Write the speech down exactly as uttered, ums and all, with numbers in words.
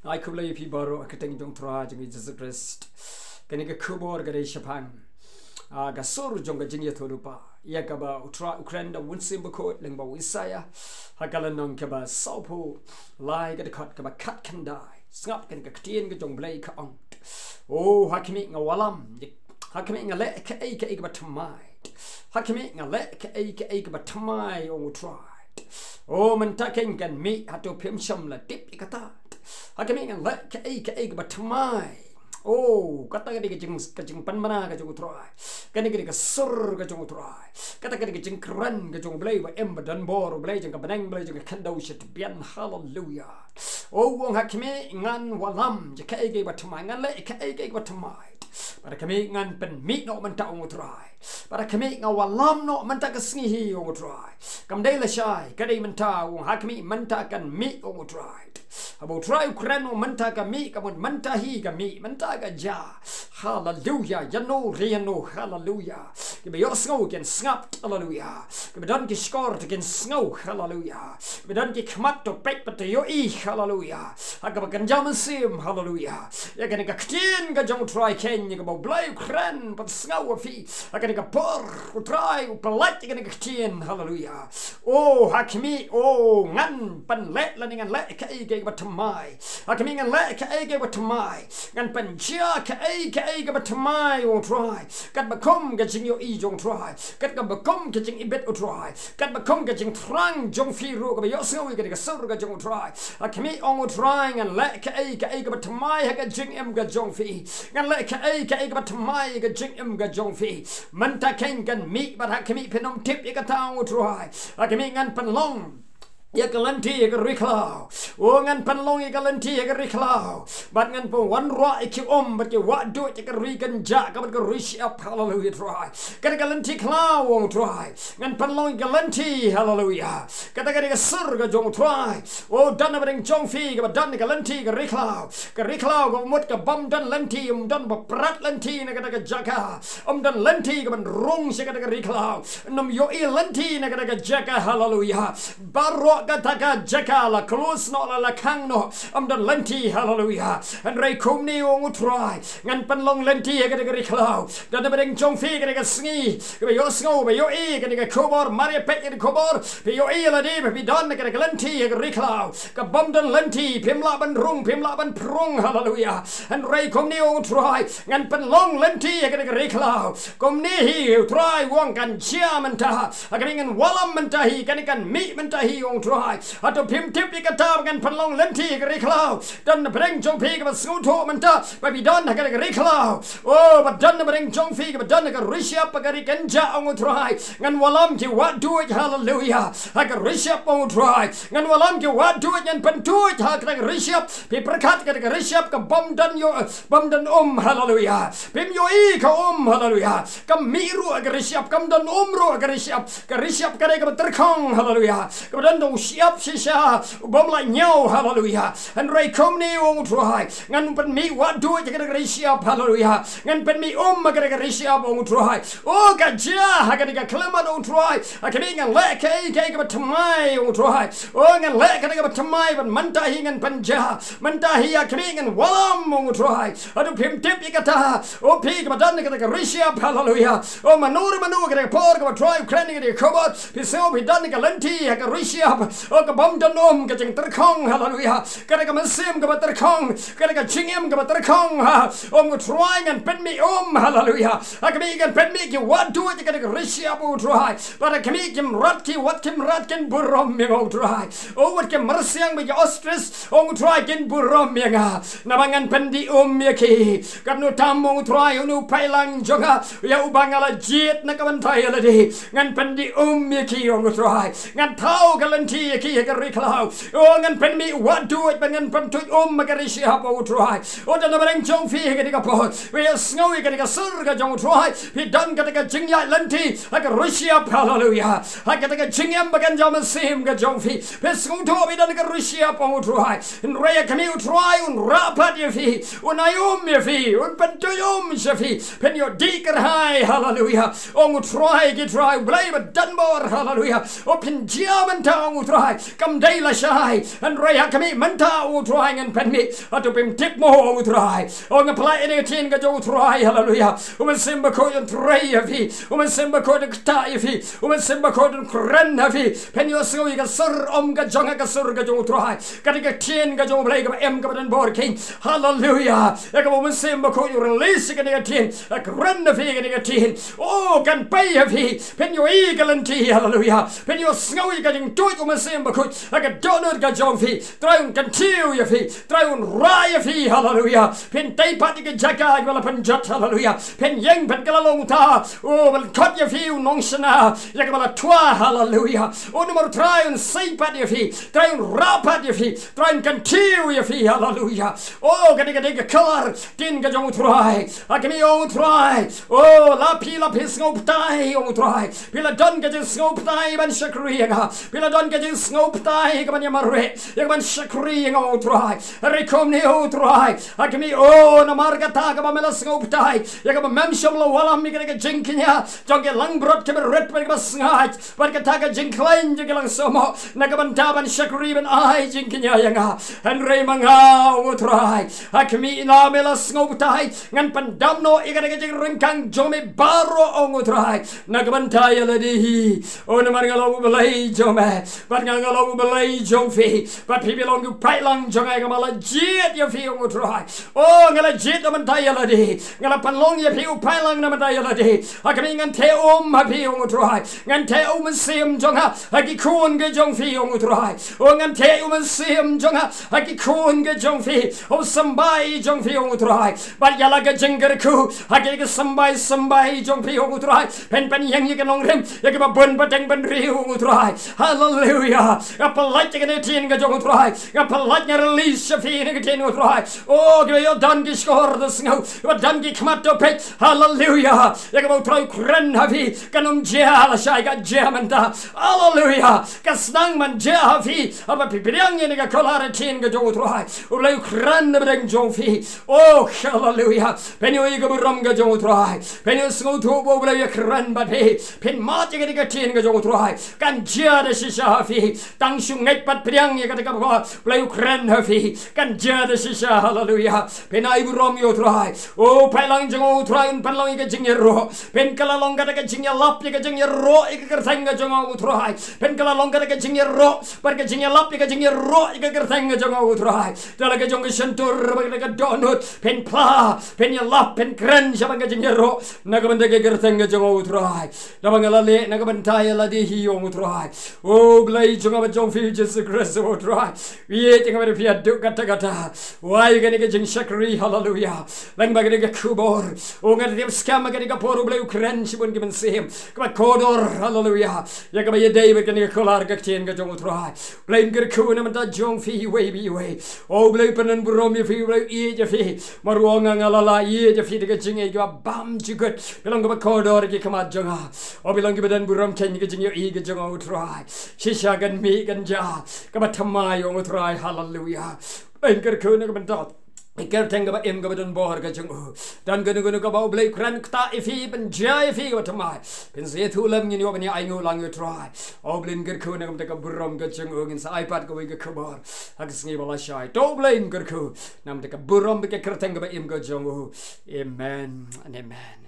Ai khublei ïa phi baroh ha ka kyrteng jong u Trai jong ngi Jisu Khrist. Kane ka khubor ka dei shaphang, ah, ka sur jong ka jingïathuhlypa ïa kaba u Trai u kren da u Mynsiem Bakhuid lyngba u Isaïah ha ka lynnong kaba sawphew lai, ka dkhot kaba khatkhyndai. Sngap, kane ka ktien ka jong u Blei ka ong: O ha khmih nga wallam, ha khmih nga leh kaei kaei kaba thymmai. Ha khmih nga leh kaei kaei kaba thymmai, ong u Trai. O mynta kein kan mih, hato phim shym la tip ïa kata? Ha khmih ngan leh kaei kaei kaba thymmai. O, kata ka dei ka jing, ka jingpynbna ka jong u Trai. Kane ka dei ka sur ka jong u Trai. Kata ka dei ka jingkren ka jong u Blei ba im ba don bor, u Blei jong ka bneng, u Blei jong ka khyndew shitbian. Haleluya. O, u ong ha khmih ngan wallam ïa kaei kaei ba thymmai, ngan leh kaei kaei ba thymmai. Bad ha khmih ngan pynmih noh mynta, ong u Trai. Bad ha khmih nga wallam noh mynta ka sngi hi, ong u Trai. Kam dei lashai, ka dei mynta, u ong ha khmih mynta kan mih, ong u Trai. Haba u Trai u kren, u ong mynta ka mih, ka mut mynta hi ka mih, mynta ka jia. Haleluya, ïano re ïano, haleluya. Kiba ïohsngew kin sngap, haleluya. Kiba don ki shkor te kin sngew, haleluya. Kiba don ki khmat to peit bad to ïohi, haleluya. Ha kaba kynja mynsiem, haleluya. Ïa kane ka ktien ka jong u Trai kein, ïa kaba u Blei u kren pynsngew ïa phi. Ha kane ka por u Trai u pyllait ïa kane ka ktien, haleluya. O ha khmih, o ngan pynleh lane ngan leh kaei kaei kaba thymmai. Ha khmih ngan leh kaei kaei kaba thymmai. Ngan pynjia kaei kaei kaba thymmai, ong u Trai. Katba kum ka jingïohi jong u Trai, katba kum ka jingibit u Trai, katba kum ka jingthrang jong phi ruh kaba ïohsngew ïa kane ka sur ka jong u Trai. Ha khmih, ong u Trai, ngan leh kaei kaei kaba thymmai ha ka jingim ka jong phi. Ngan leh kaei kaei kaba thymmai ha ka jingim ka jong phi. Mynta kein kan mih, bad ha khmih phin ym tip ïa kata, ong u Trai. Ha khmih ngan pynlong ïa ka lynti ha ka ri khlaw. O ngan pynlong ïa ka lynti ha ka ri khlaw. Bad ngan pynwanrah ïa ki um bad ki wahduid ha ka ri kynjah, ka bad ka ri shyiap, haleluya Trai. Kane ka lynti khlaw, ong u Trai. Ngan pynlong ïa ka lynti, haleluya. Kata ka dei ka sur ka jong u Trai. O don na pdeng jong phi kaba don ka lynti ha ka ri khlaw. Ka ri khlaw kaba mut ka bym don lynti, ym don ba prat lynti na kata ka jaka. Ym don lynti kaban rung sha kata ka ri khlaw. Ym ïohi lynti na kata ka jaka, haleluya. Baroh kata ka jaka la close noh, la, la khang noh. Ym don lynti, haleluya. Hynrei kumne, ong u Trai, ngan pynlong lynti ha kata ka ri khlaw. Don na pdeng jong phi kane ka sngi, kiba ïohsngew, ba ïohi kane ka khubor, mar ïa peit kane ka khubor, phi ïohi lade ba phi don na kane ka lynti ha ka ri khlaw. Ka bym don lynti, phim lah ban rung, phim lah ban prung, haleluya. Hynrei kumne, ong u Trai, ngan pynlong lynti ha kane ka ri khlaw. Kumne hi u Trai u ong, kan jia mynta. Ha khmih ngan wallam mynta hi, kane kan mih mynta hi, ong u Trai. Hato phim tip ïa kata ba ngan pynlong lynti ha ka ri khlaw? Don na pdeng jong phi kaba sngewthuh mynta ba phi don ha kane ka ri khlaw. O, ba don na pdeng jong phi kaba don ha ka ri shyiap, ha ka ri kynjah, ong u Trai. Ngan wallam ki wahduid, haleluya, ha ka ri shyiap, ong u Trai. Ngan wallam ki wahduid, ngan pynduid ha kata ka ri shyiap. Phi pyrkhat, kata ka ri shyiap ka bym don ïoh, bym don um, haleluya. Phim ïohi ka um, haleluya. Ka mih ruh ha ka ri shyiap, kam don um ruh ha ka ri shyiap. Ka ri shyiap ka dei kaba tyrkhong, haleluya. Kaba don da u shyiap shisha u bym lah ñiew, haleluya. Hynrei kumne, ong u Trai, ngan pynmih wahduid ha kata ka ri shyiap, haleluya. Ngan pynmih um ha kata ka ri shyiap, ong u Trai. O, ka jia ha kane ka khyllipmat, ong u Trai. Ha khmih ngan leh kaei kaei kaba thymmai, ong u Trai. O, ngan leh kata kaba thymmai, bad mynta hi ngan pynjia. Mynta hi ha khmih ngan wallam, ong u Trai. Hato phim tip ïa kata? O phi kaba don ha kata ka ri shyiap, haleluya. O mano re mano, kata ka por kaba u Trai u kren ïa kata ka khubor, phi sngew phi don ha ka lynti ha ka ri shyiap. O ka bym don um, ka jingtyrkhong, haleluya. Kata ka mynsiem kaba tyrkhong, kata ka jingim kaba tyrkhong, ha. Ong u Trai, ngan pynmih um, haleluya. Ha khmih ngan pynmih ki wahduid ha kata ka ri shyiap, ong u Trai. Bad ha khmih ki mrad, ki wat ki mrad kin burom ïa nga, ong u Trai. O wat ki myrsiang bad ki ostrich, ong u Trai, kin burom ïa nga. Naba ngan pyndih um ïa ki. Katno tam, ong u Trai, une u paidlang jong nga, ïa uba nga la jied na ka bynta ïa lade. Ngan pyndih um ïa ki, ong u Trai. Ngan thaw ka lynti ïa ki ha ka ri khlaw. O ngan pynmih wahduid bad ngan pyntuid um ha ka ri shyiap, ong u Trai. O don na pdeng jong phi ha kane ka por, phi ïohsngew ïa kane ka sur ka jong u Trai. Phi don kata ka jingïaid lynti ha ka ri shyiap, haleluya. Ha kata ka jingim ba kynja mynsiem ka jong phi, phi sngewthuh phi don ha ka ri shyiap, ong u Trai. Hynrei ha khmih u Trai un rah pat ïa phi, un ai um ïa phi, un pyntuid um sha phi. Phin ïoh dih kyrhai, haleluya. Ong u Trai ki trai, u Blei ba don bor, haleluya. O phin jia mynta, ong u Trai, kam dei lashai. Hynrei ha khmih mynta, O Trai, ngan pynmih. Hato phim tip mo, O Trai? O, nga pynlait ïa kane ka ktien ka jong U Trai, haleluya. U Mynsiem Bakhuid un trei ïa phi. U Mynsiem Bakhuid un ktah ïa phi. U Mynsiem Bakhuid un kren ha phi. Phin ïohsngew ïa ka sur, ym ka jong nga, ka sur ka jong U Trai. Kata ka ktien ka jong U Blei kaba im, kaba don bor, King. Haleluya. Ïa kaba U Mynsiem Bakhuid u release ïa kane ka ktien, u kren ha phi ïa kane ka ktien. O, kan pei ha phi. Phin ïohi ïa ka lynti, haleluya. Phin ïohsngew ïa ka jingtuid U Mynsiem Bakhuid ha ka dohnud ka jong phi. Trai un kyntiew ïa phi. Trai un rah ïa phi, haleluya. Phin tei pat ïa ka jaka kaba la pynjot, haleluya. Phin ïeng pat, ka la long uta, o, ban khot ïa phi u nongshna ïa kaba la thwa, haleluya. O, namar Trai un sei pat ïa phi. Trai un rah pat ïa phi. Trai un kyntiew ïa phi, haleluya. O, kane ka dei ka kyllon ktien ka jong U Trai. Ha khmih, O Trai. O, la phi, la phi sngewbha, O Trai. Phi la don ka jingsngewbha ban shakri ïa nga. Phi la don ka jingsngewbha ïa ka ban ïa marwei, ïa ka ban shakri ïa nga, O Trai. Hynrei kumne, O Trai, ha khmih, o, namar kata kaba me la sngewbha ïa kaba mem shym la wallam ïa kane ka jingkñia jong ki langbrot kiba rit bad kiba sngaid, bad kata ka jingkhlaiñ jong ki langsohmoh, na ka bynta ban shakri, ban ai jingkñia ïa nga. Hynrei ma nga, O Trai, ha khmih, namar me la sngewbha, ngan pyndam noh ïa kata ka jingryngkang jong me baroh, O Trai, na ka bynta ïa lade hi. O, namar nga long U Blei jong me, bad nga, nga long U Blei jong phi, bad phi, phi long ki paidlang jong nga, nga la jied ïa phi, O Trai. O, nga la jied na ka bynta ïa lade. Nga la pynlong ïa phi u paidlang na ka bynta ïa lade. Ha khmih, ngan theh um ha phi, O Trai. Ngan theh U Mynsiem jong nga ha ki khun ki jong phi, O Trai. O, ngan theh U Mynsiem jong nga ha ki khun ki jong phi. O, symbai jong phi, O Trai. Bad ïa la ka jingkyrkhu ha ki, ki symbai, symbai jong phi, O Trai. Phin pynïeng ïa ka nongrim ïa kiba bun pateng bynriew, O Trai. Haleluya. Nga pynlait ïa kane ka ktien ka jong U Trai. Nga pynlait, nga release ïa phi ïa kane ka ktien, O Trai. O, kiba ïoh don ki shkor to sngew, kiba don ki khmat to peit. Haleluya. Ïa kaba U Trai u kren ha phi kan ym jia lashai, ka jia mynta. Haleluya. Ka sdang ban jia ha phi haba phi pdiang ïa kane ka kyllon ktien ka jong U Trai. U Blei u kren na pdeng jong phi. O, haleluya. Phin ïohi ïa ka burom ka jong U Trai. Phin ïohsngew to ba U Blei u ïakren bad phi. Phin mad ïa kane ka ktien ka jong U Trai, kan jia da shisha ha phi. Tang shu ngeit bad pdiang ïa kata kaba U Blei u kren ha phi, kan jia da shisha. Haleluya. Phin ai burom ïa U Trai. O, paidlang jong U Trai, un pynlong ïa ka jingïaroh. Phin kylla long kata ka jingïalap ïa ka jingïaroh ïa ka kyrteng ka jong U Trai. Phin kylla long kata ka jingïaroh bad ka jingïalap ïa ka jingïaroh ïa ka kyrteng ka jong U Trai. Da la ka jong ka shyntur bad da ka dohnud, phin phla, phin ïalap, phin kren shaphang ka jingïaroh na ka bynta ka kyrteng ka jong U Trai. Naba nga la leh na ka bynta ïa lade hi, O Trai. O Blei jong nga bad jong phi Jisu Khrist, O Trai. Ïeit ïa nga bad phi haduh katta katta. Wai ïa kane ka jingshakri, haleluya. Lyngba kane ka khubor, o, nga tip skhem ha kane ka por U Blei u kren shibun ki mynsiem kiba kordor, haleluya, ïa kaba ïadei bad kane ka kyllon ka ktien ka jong U Trai. Blei, ngan kyrkhu na ka bynta jong phi iwei pa iwei. O Blei, pyndon burom ïa phi, Blei, ïeit ïa phi. Namar nga, nga la ïeit ïa phi da ka jingïeit kaba bymjukut. Phi long kaba kordor ha ki khmat jong nga. O, phi long kaba don burom keiñ ha ka jingïohi ka jong nga, O Trai. Shisha kan mih kan jia kaba thymmai, O Trai, haleluya. Blei, ngan kyrkhu na ka bynta ka kyrteng kaba im kaba don bor ka jong U. Don kano kano kaba U Blei u kren ktah ïa phi, pynjia ïa phi kaba thymmai, pynjia ïa u lem, ngin ïoh ban ïa ainguh lang, O Trai. O Blei, ngan kyrkhu na ka bynta ka burom ka jong U. Ngin sa ai pat kawei ka khubor ha ka sngi ba lashai. To Blei, ngan kyrkhu na ka bynta ka burom bad ka kyrteng kaba im ka jong U. Amen and amen.